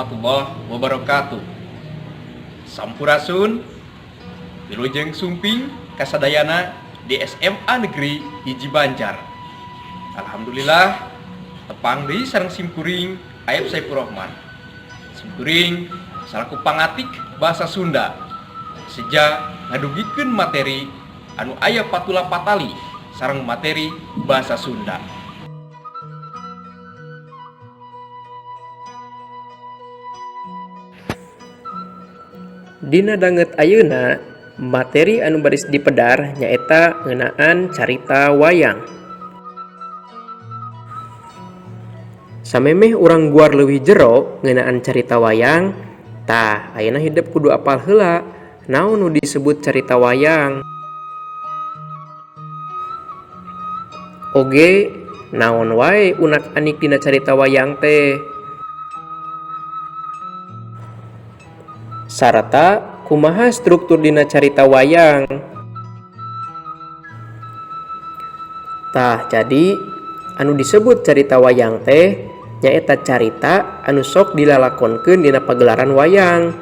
warahmatullahi wabarakatuh. Sampurasun, wilujeng sumping kasadayana di SMA Negeri Hiji Banjar. Alhamdulillah, tepang deui sareng simkuring Aep Saifur Rahman. Simkuring salaku pangatik bahasa Sunda seja ngadugikeun materi anu aya patula patali sareng materi bahasa Sunda. Dina danget ayeuna, materi anu baris dipedar nyaeta ngeunaan carita wayang. Samemeh urang guar leuwih jero ngeunaan carita wayang, tah ayeuna hidep kudu apal heula naon nu disebut carita wayang. Oge, naon wae unak-anik dina carita wayang teh. Sarta kumaha struktur dina carita wayang. Tah jadi anu disebut carita wayang teh nyaeta carita anu sok dilalakonkeun dina pagelaran wayang.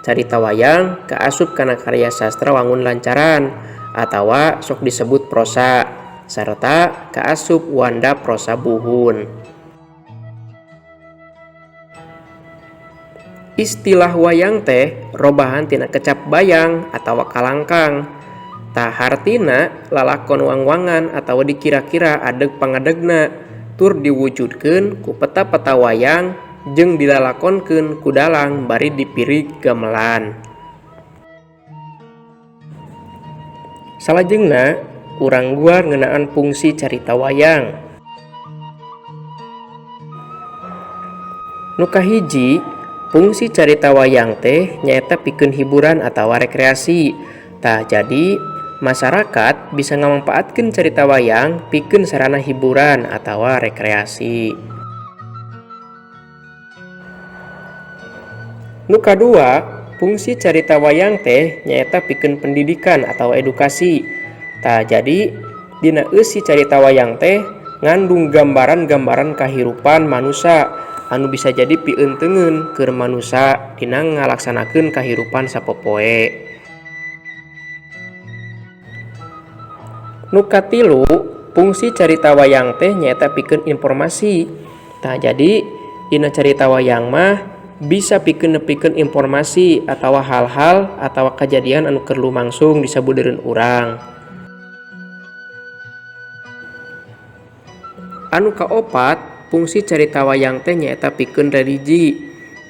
Carita wayang kaasup kana karya sastra wangun lancaran atawa sok disebut prosa sarta kaasup wanda prosa buhun. Istilah wayang teh robahan tina kecap bayang atawa kalangkang. Tah hartina lalakon wangwangan atawa dikira-kira adeg pangadegna tur diwujudkeun ku peta-peta wayang jeung dilalakonkeun ku dalang bari dipirig gamelan. Salajengna urang guar ngeunaan fungsi carita wayang. Nu kahiji, fungsi carita wayang teh nyaeta pikeun hiburan atawa rekreasi. Tah jadi masyarakat bisa ngamangpaatkeun carita wayang pikeun sarana hiburan atawa rekreasi. Nu kadua, fungsi carita wayang teh nyaeta pikeun pendidikan atawa edukasi. Tah jadi dina eusi carita wayang teh ngandung gambaran-gambaran kahirupan manusa anu bisa jadi pieunteuneun keur manusa dina ngalaksanakeun kahirupan sapopoe. Nu katilu, fungsi carita wayang teh nyaeta pikeun informasi. Tah jadi dina carita wayang mah bisa pikeun nepikeun informasi atawa hal-hal atawa kajadian anu keur lumangsung di sabudeureun urang. Anu kaopat, fungsi carita wayang teh nyaeta pikeun religi.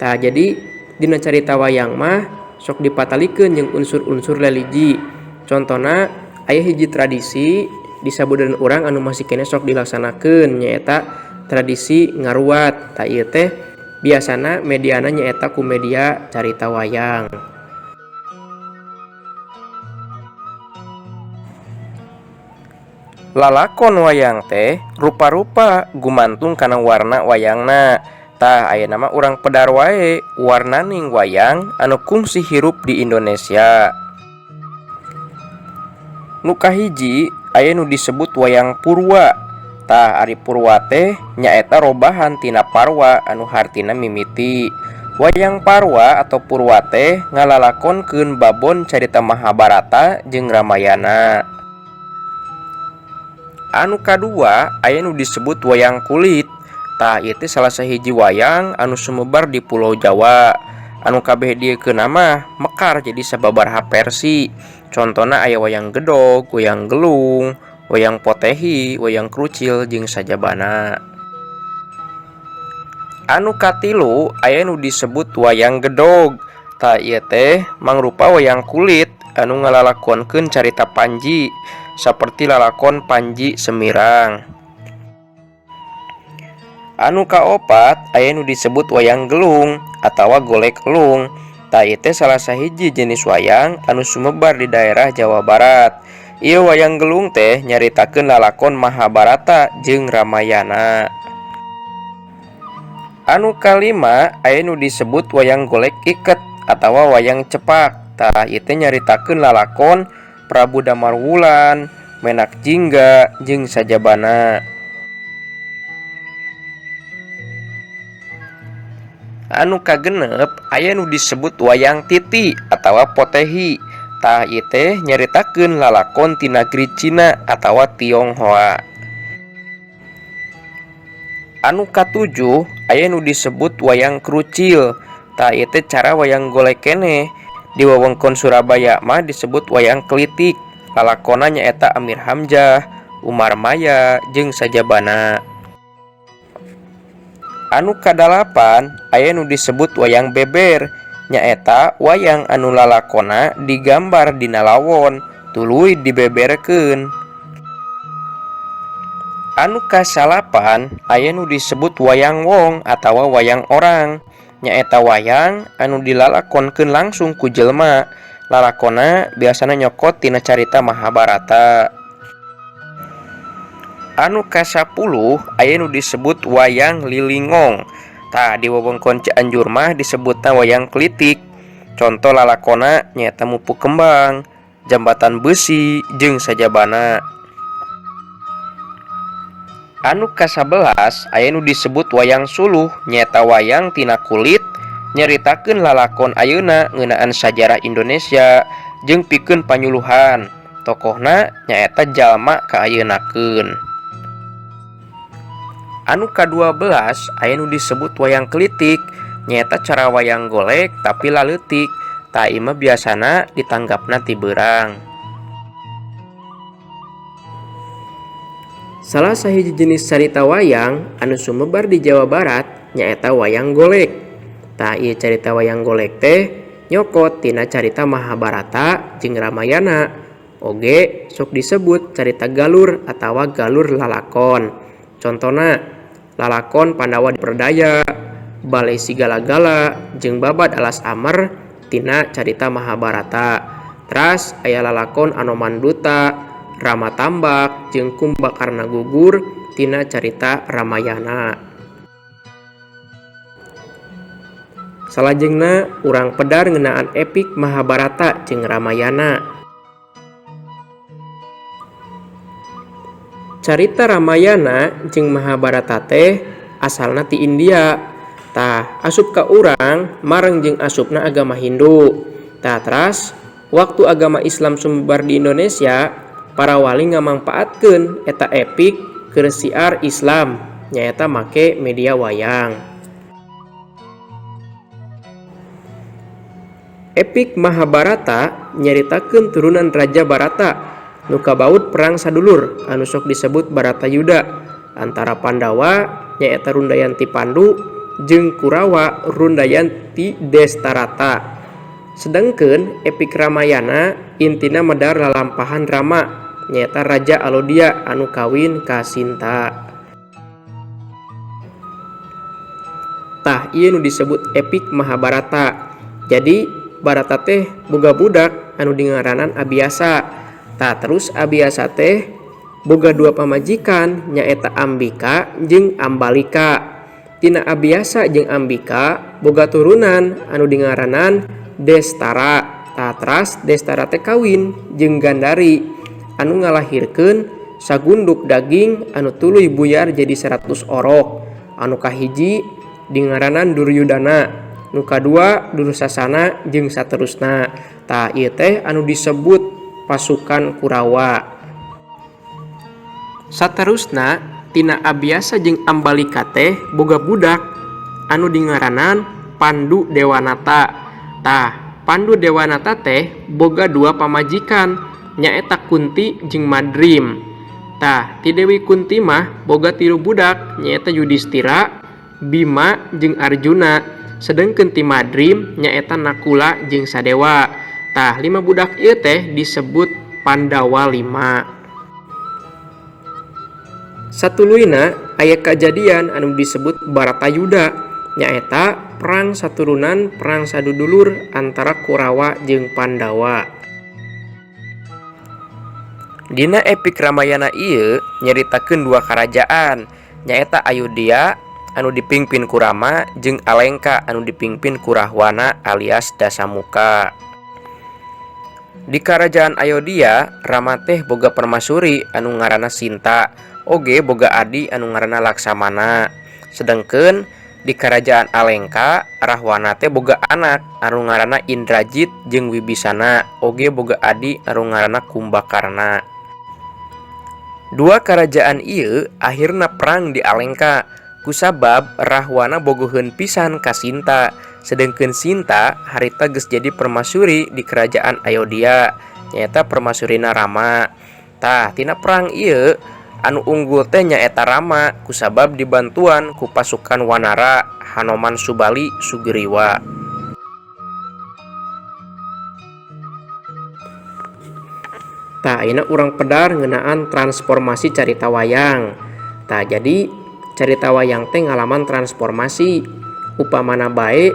Tah jadi dina carita wayang mah sok dipatalikeun jeung unsur-unsur religi. Contona aya hiji tradisi di sabudeureun urang anu masih keneh sok dilaksanakeun nyaeta tradisi ngaruat. Tah ieu teh biasana mediana nyaeta ku media carita wayang. Lalakon wayang teh rupa-rupa gumantung kana warna wayangna. Tah ayeuna mah urang pedar wae warnaning wayang anu kungsi hirup di Indonesia. Nu kahiji aya nu disebut wayang purwa. Tah ari purwa teh nyaeta robahan tina parwa anu hartina mimiti. Wayang parwa atau purwa teh ngalalakonkeun babon carita Mahabharata jeung Ramayana. Anu kadua aya nu disebut wayang kulit. Tah ieu teh salah sahiji wayang anu sumebar di Pulau Jawa. Anu kabeh diekeun mah mekar jadi sababaraha versi. Contona aya wayang gedog, wayang gelung, wayang potehi, wayang krucil jeung sajabana. Anu katilu aya nu disebut wayang gedog. Tah ieu teh mangrupa wayang kulit anu ngalalakonkeun carita Panji saperti lalakon Panji Semirang. Anu kaopat aya nu disebut wayang gelung atawa golek elung. Tah ieu teh salah sahiji jenis wayang anu sumebar di daerah Jawa Barat. Ieu wayang gelung teh nyaritakeun lalakon Mahabharata jeung Ramayana. Anu kalima aya nu disebut wayang golek iket atawa wayang cepak. Tah ieu teh nyaritakeun lalakon Prabu Damar Wulan, Menak Jingga jeung sajabana. Anu kagenep aya nu disebut wayang titi atawa potehi. Tah ieu teh nyaritakeun lalakon ti nagri Cina atawa Tionghoa. Anu katujuh aya nu disebut wayang krucil. Tah ieu teh cara wayang golek keneh. Di wewengkon Surabaya mah disebut wayang klitik. Lalakonna nyaeta Amir Hamzah, Umar Maya jeung sajabana. Anu kadalapan aya nu disebut wayang beber. Nyaeta wayang anu lalakonna digambar dina lawon tuluy dibeberkeun. Anu kasalapan aya nu disebut wayang wong atawa wayang orang. Nyaeta wayang anu dilalakonkeun langsung ku jelema. Lalakonna biasana nyokot tina carita Mahabharata. Anu kasapuluh aya nu disebut wayang lilingong. Tah di wewengkon Cianjur mah disebutna wayang klitik. Conto lalakonna nyaeta mupuk kembang, jambatan besi jeung sajabana. Anu kasabelas aya nu disebut wayang suluh, nyaeta wayang tina kulit nyaritakeun lalakon ayeuna ngeunaan sajarah Indonesia jeung pikeun panyuluhan. Tokohna nyaeta jalma kaayeunakeun. Anu ka-12 aya nu disebut wayang klitik, nyaeta cara wayang golek tapi laleutik. Tah ieu mah biasana ditanggapna ti beurang. Salah sahiji jenis carita wayang anu sumebar di Jawa Barat nyaeta wayang golek. Tah ieu carita wayang golek teh nyokot tina carita Mahabharata jeung Ramayana. Oge sok disebut carita galur atawa galur lalakon. Contona lalakon Pandawa Diperdaya, Balai Sigala-gala jeung Babad Alas Amer tina carita Mahabharata. Teras aya lalakon Anoman Duta, Rama Tambak jeung Kumbakarna Gugur tina carita Ramayana. Salajengna urang pedar ngeunaan epik Mahabharata jeung Ramayana. Carita Ramayana jeung Mahabharata teh asalna ti India. Tah asup ka urang mareng jeung asupna agama Hindu. Tah teras waktu agama Islam sumebar di Indonesia, para wali ngamangpaatkeun eta epik keur siar Islam nyaeta make media wayang. Epik Mahabharata nyaritakeun turunan Raja Barata nu kabaud perang sadulur anu sok disebut Baratayuda antara Pandawa nyaeta rundayan ti Pandu jeung Kurawa rundayan ti Destarata. Sedengkeun epik Ramayana intina medar lalampahan Rama nyaeta Raja Alodia anu kawin ka Sinta. Tah ieu nu disebut epik Mahabharata. Jadi Barata teh boga budak anu dingaranan Abiyasa. Tah terus Abiyasa teh boga dua pamajikan nyaeta Ambika jeung Ambalika. Tina Abiyasa jeung Ambika boga turunan anu dingaranan Destara. Tah teras Destara teh kawin jeung Gandari anu ngalahirkeun sagunduk daging anu tuluy buyar jadi 100 orok. Anu kahiji dingaranan Duryudana, nu kadua Dursasana jeung saterusna. Tah ieu teh anu disebut pasukan Kurawa. Saterusna tina Abiyasa jeung Ambalika teh boga budak anu dingaranan Pandu Dewanata. Tah Pandu Dewanata teh boga dua pamajikan nyaeta Kunti jeung Madrim. Tah ti Dewi Kunti mah boga tilu budak nyaeta Yudhistira, Bima jeung Arjuna. Sedengkeun ti Madrim nyaeta Nakula jeung Sadewa. Tah 5 budak ieu teh disebut Pandawa 5. Satuluyna aya kajadian anu disebut Baratayuda nyaeta perang saturunan perang sadudulur antara Kurawa jeung Pandawa. Dina epik Ramayana ieu nyaritakeun dua karajaan nyaeta Ayodhya anu dipimpin ku Rama jeung Alengka anu dipimpin ku Rahwana alias Dasamuka. Di karajaan Ayodhya, Rama teh boga permaisuri anu ngaranna Sinta, oge boga adi anu ngaranna Laksamana. Sedengkeun Di Karajaan Alengka, Rahwana teh boga anak anu ngaranna Indrajit jeung Wibisana, oge boga adi anu ngaranna Kumbakarna. Dua karajaan ieu akhirna perang di Alengka kusabab Rahwana bogoheun pisan ka Sinta, sedengkeun Sinta harita geus jadi permaisuri di Kerajaan Ayodhya, nyaeta permaisurina Rama. Tah, tina perang ieu anu unggul teh nyaeta Rama kusabab dibantuan ku pasukan Wanara Hanoman Subali Sugriwa. Tah, ayeuna urang pedar ngeunaan transformasi carita wayang. Tah, jadi carita wayang teh ngalaman transformasi. Upamana bae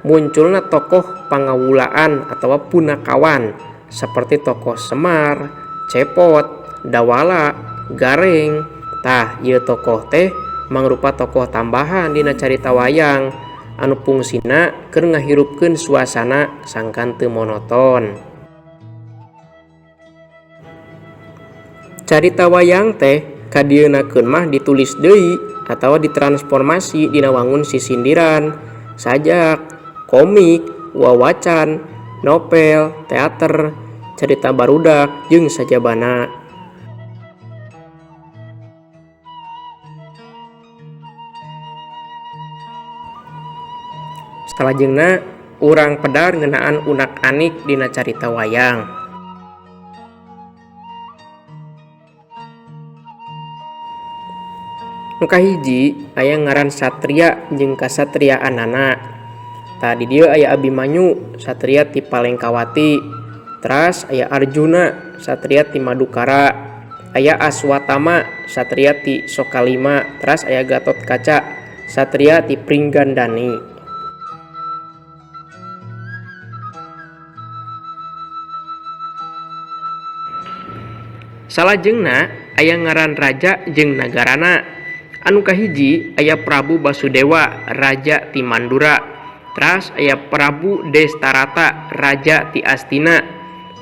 munculna tokoh pangawulaan atawa punakawan seperti tokoh Semar, Cepot, Dawala, Gareng. Tah, ieu tokoh teh mangrupa tokoh tambahan dina carita wayang anu fungsina keur ngahirupkeun suasana sangkan teu monoton. Carita wayang teh kadieunakeun mah ditulis deui atawa ditransformasi dina wangun sisindiran, sajak, komik, wawacan, novel, teater, carita barudak jeung sajabana. Salajengna urang pedar ngeunaan unak-anik dina carita wayang. Nu kahiji aya ngaran satria jeung kasatriaanana. Tah di dieu aya Abimanyu, satria ti Palengkawati. Teras aya Arjuna, satria ti Madukara. Aya Aswatama, satria ti Sokalima. Teras aya Gatotkaca, satria ti Pringgandani. Salajengna aya ngaran raja jeung nagarana. Anu kahiji aya Prabu Basudewa, raja ti Mandura. Teras aya Prabu Destarata, raja ti Astina.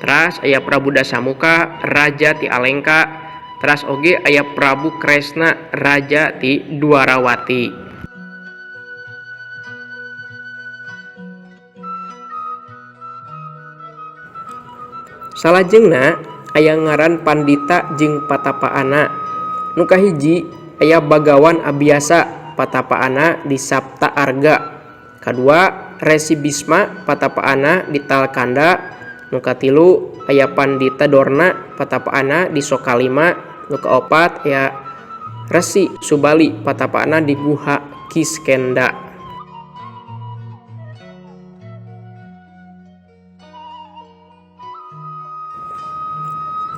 Teras aya Prabu Dasamuka, raja ti Alengka. Teras oge aya Prabu Kresna, raja ti Dwarawati. Salajengna aya ngaran pandita jeung patapaana. Nu kahiji aya Bagawan Abiyasa, patapaana di Sapta Arga. Kadua Resi Bisma, patapaana di Talkanda. Nu katilu aya Pandita Dorna, patapaana di Sokalima. Nu kaopat aya Resi Subali, patapaana di Guha Kiskenda.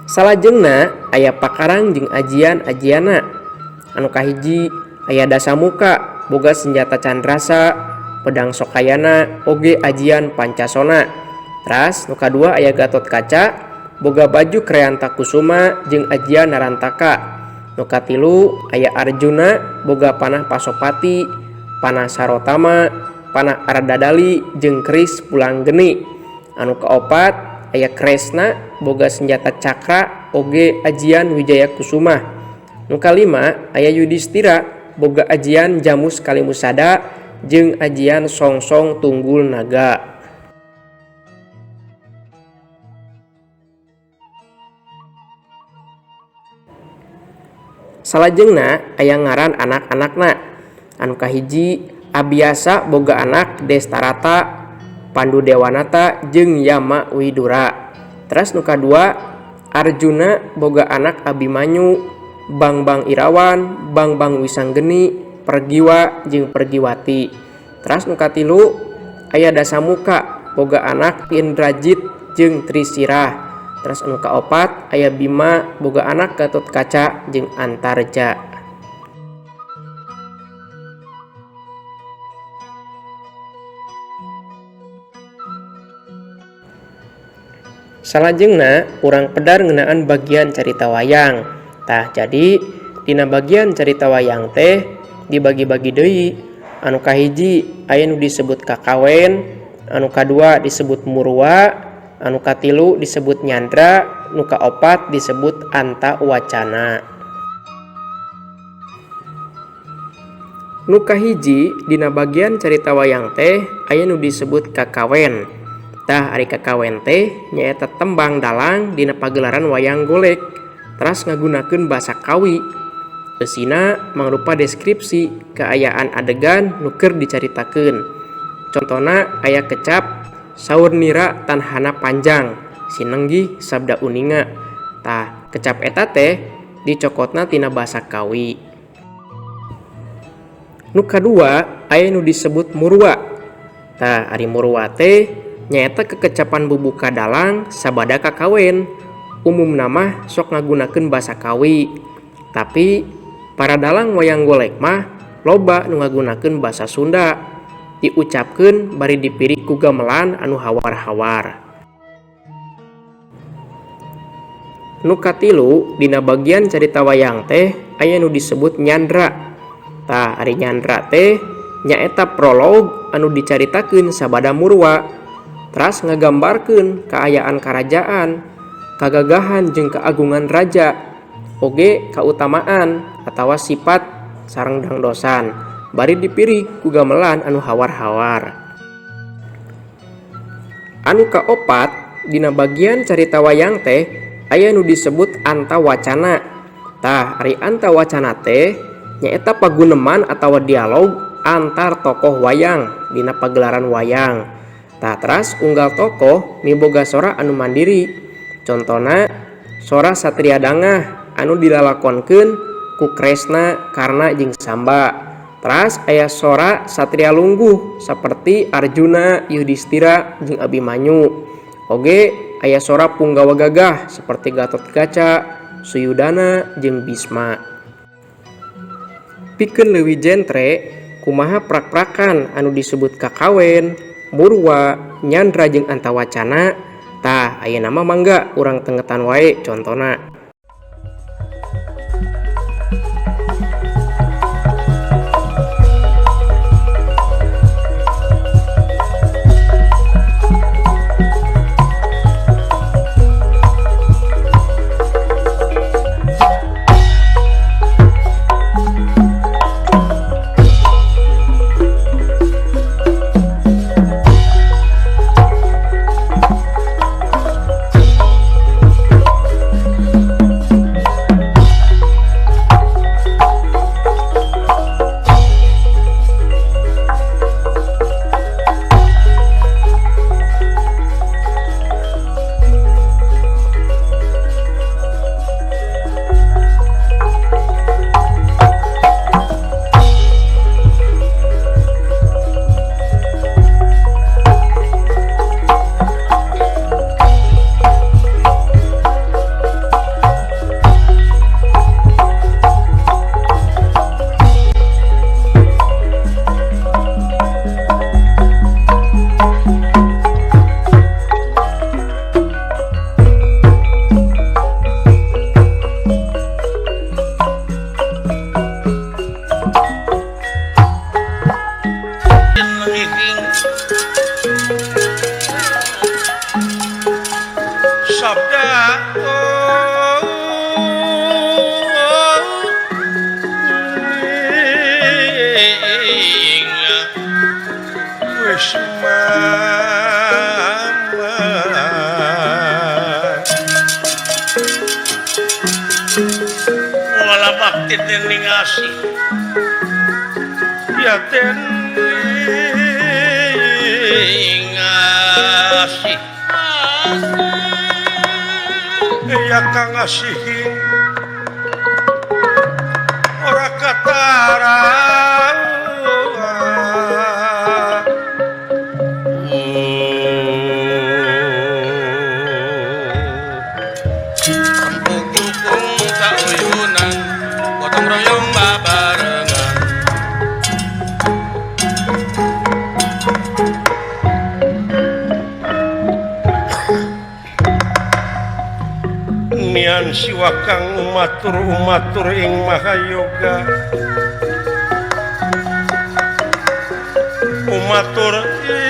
Salajengna aya pakarang jeung ajian-ajianna. Anu kahiji aya Dasamuka, boga senjata Candrasa, pedang Sokayana, oge ajian Pancasona. Teras nu kadua aya Gatotkaca, boga baju Kreanta Kusuma jeung ajian Narantaka. Nu katilu aya Arjuna, boga panah Pasopati, panah Sarotama, panah Ardadali jeung keris Pulanggeni. Anu kaopat aya Kresna, boga senjata Cakra oge ajian Wijaya Kusuma. Nu kalima aya Yudhistira, boga ajian Jamus Kalimusada jeung ajian Songsong Tunggul Naga. Salajengna aya ngaran anak-anakna. Anu kahiji Abiyasa, boga anak Destarata, Pandudewanata jeung Yama Widura. Teras nu kadua Arjuna, boga anak Abimanyu, Bangbang Irawan, Bangbang Wisanggeni, Pergiwa jeung Pergiwati. Teras nu katilu aya Dasamuka, boga anak Indrajit jeung Trisirah. Teras anu kaopat aya Bima, boga anak Gatotkaca jeung Antarja. Salajengna urang pedar ngeunaan bagian carita wayang. Tah, jadi dina bagian carita wayang teh dibagi-bagi deui. Anu kahiji aya nu disebut kakawen, anu kadua disebut murwa, anu katilu disebut nyandra, nu kaopat disebut anta wacana. Nu kahiji dina bagian carita wayang teh aya nu disebut kakawen. Tah ari kakawen teh nyaeta tembang dalang dina pagelaran wayang golek teras ngagunakeun basa Kawi. Eusina mangrupa deskripsi kaayaan adegan nu keur dicaritakeun. Contona aya kecap saur nira tanhana panjang sinenggih sabda uninga. Tah kecap eta teh dicokotna tina basa Kawi. Nu kadua aya nu disebut murwa. Tah ari murwa teh nyaeta kekecapan bubuka dalang sabada kakawen. Umumna mah sok ngagunakeun basa Kawi. Tapi para dalang wayang golek mah loba nu ngagunakeun basa Sunda. Diucapkeun bari dipirik ku gamelan anu hawar-hawar. Nu katilu dina bagian carita wayang teh aya nu disebut nyandra. Tah ari nyandra teh nyaeta prolog anu dicaritakeun sabada murwa. Teras ngagambarkeun kaayaan karajaan, kagagahan jeung keagungan raja, oge kautamaan atawa sifat sareng dangdosan bari dipirig ku gamelan anu hawar-hawar. Anu kaopat dina bagian carita wayang teh aya nu disebut antawacana. Tah ari antawacana teh nyaeta paguneman atawa dialog antar tokoh wayang dina pagelaran wayang. Tah teras unggal tokoh miboga sora anu mandiri. Contona sora Satria Dangah anu dilalakonkeun ku Kresna, Karna jeung Samba. Teras aya sora Satria Lungguh saperti Arjuna, Yudhistira jeung Abimanyu. Oge aya sora Punggawa Gagah seperti Gatotkaca, Suyudana jeung Bisma. Pikeun leuwih jentre kumaha prak-prakan anu disebut kakawen, murwa, nyandra jeung antawacana. Tah ayeuna mah mangga urang tengetan wae contona. Nian siwa kang umatur-umatur ing mahayoga umatur ing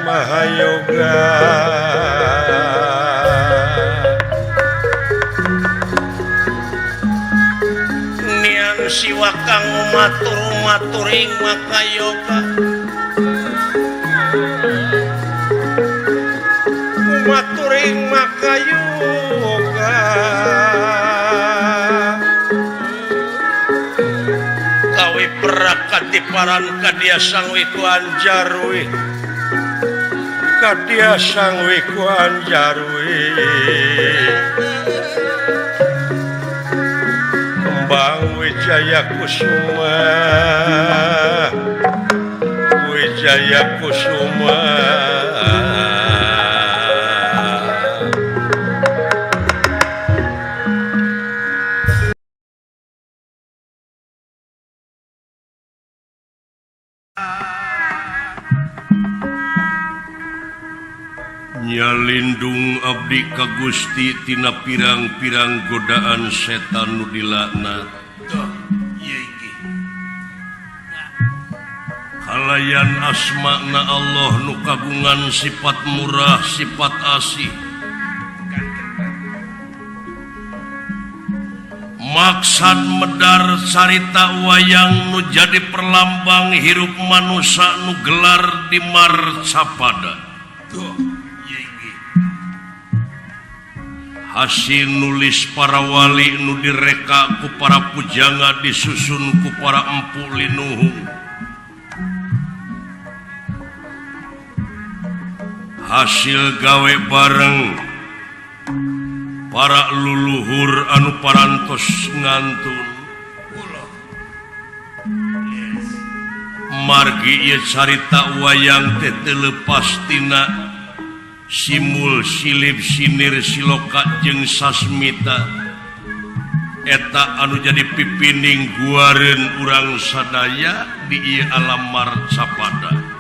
mahayoga. Umatur umaturing makayoga umaturing makayoga kawi perakatiparan kadia sangwi ku anjarwi kadia sangwi ku anjarwi kembang Wijaya Kusuma Wijaya Kusuma Nyalindung abdi ka Gusti tina pirang-pirang godaan setan nu dilaknat. Kalayan asmana Allah nu kagungan sifat murah sifat asih. Maksad medar carita wayang nu jadi perlambang hirup manusa nu gelar di marcapada. Hasil nulis para wali nu direka ku para pujangga disusun ku para empu linuhung. Hasil gawe bareng para luluhur anu parantos ngantun. Margi ieu carita wayang teh teu leupas tina simul silib sinir siloka jeung sasmita eta anu jadi pipining guareun urang sadaya di ieu alam marcapada.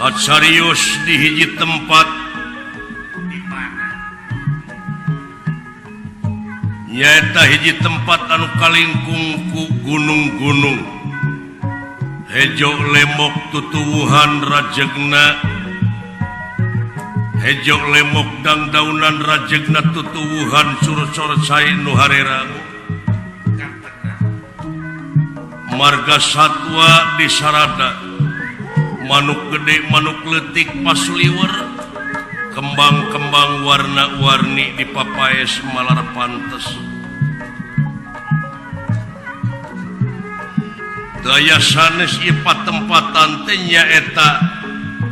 Kacarios di hiji tempat nyaeta hiji tempat anu kalingkung ku gunung-gunung hejo lemok tutuwuhan rajegna hejo lemok dangdaunan rajegna tutuwuhan curcor cai nu harerang marga satwa di sarada manuk gede manuk leutik pasuliwer kembang-kembang warna-warni di papaes malar pantes. Daya sanes ieu patempatan teh nyaeta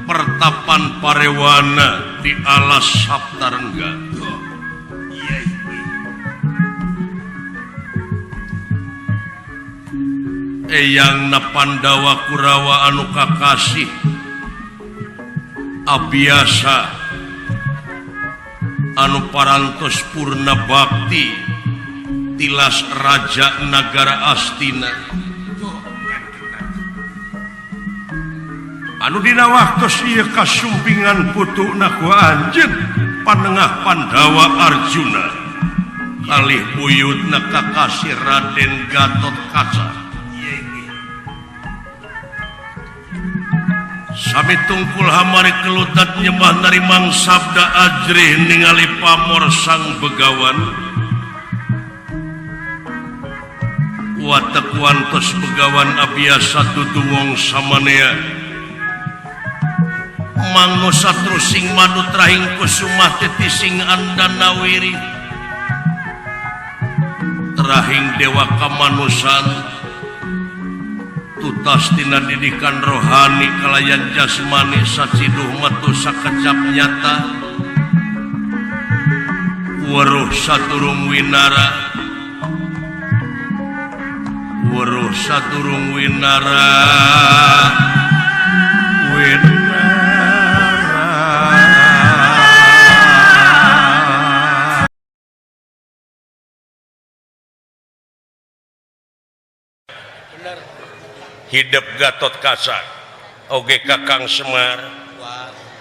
pertapan parewana di alas Saptarengga. Eyangna Pandawa Kurawa anu kakasih abiasa anu parantos purna bakti tilas raja nagara Astina anu dina waktos ieu kasumpingan putuna ku anjeun panengah Pandawa Arjuna kalih buyutna kakasih Raden Gatot Kaca. Sami tungkul hamari kelutat nyembah narimang sabda ajrih ningali pamor sang begawan watek wantos begawan abiasa tutuwong samanea mangnusa trusing madu trahing kusumah tetising andanawiri trahing dewa kamanusan tutas tina didikan rohani kalayan jasmani saciduh matu sakecap nyata weruh saturung winara weruh saturung winara winara. Hidup Gatot Kaca oge Kakang Semar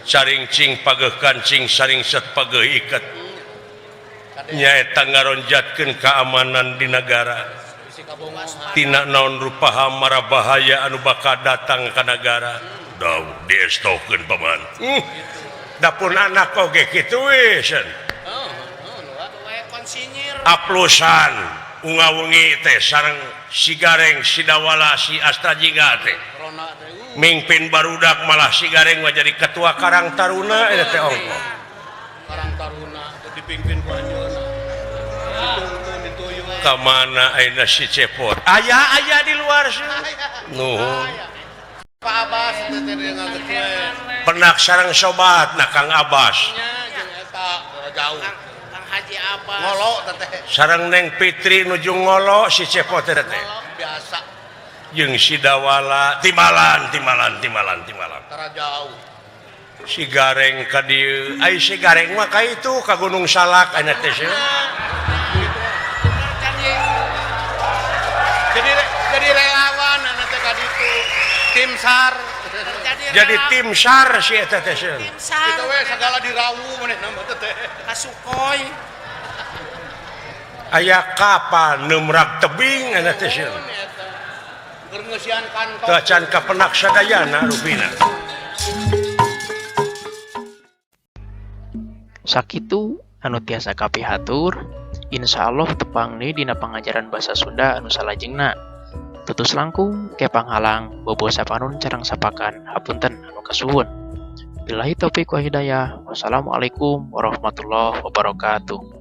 saring cing pageuh kancing saring set pageuh iket nyaeta ngaronjatkeun keamanan di nagara tina naon rupaha mara bahaya anu bakal datang ka nagara daw diestokeun paman. Dapun anak oge kitu we aplusan unga-ungi teh sareng si Gareng si Dawala si Astrajingga teh mingpin barudak malah si Gareng mah jadi ketua Karang Taruna eta teh ongko Karang Taruna dipimpin ku anjeunna. Ka mana ayeuna si Cepot aya aya di luar sih nuhun Pak Abbas teh penak sareng sobat na Kang Abbas jauh Kang Haji Abbas ngolo teh sareng Neng Fitri nuju ngolo si Cepot teh biasa jeung si Dawala timbalan timbalan timbalan timbalan tara jauh si Gareng ka dieu ai si Gareng mah ka itu ka Gunung Salak aya teh jadi relawan anak teh ka ditu tim SAR jadi tim SAR si eta teh tim SAR kitu we sagala dirawu manehna mah teh kasukoy aya kapal neumrak tebing aya teh keur ngeusian kantong teu can kapenak sadayana rupina. Sakitu anu tiasa kapihatur, insyaallah tepang deui dina pangajaran basa Sunda anu salajengna. Tutus langkung kepang halang bobo sapanun carang sapakan hapunten anu kasuhun. Billahi taufik wa hidayah. Wassalamualaikum warahmatullahi wabarakatuh.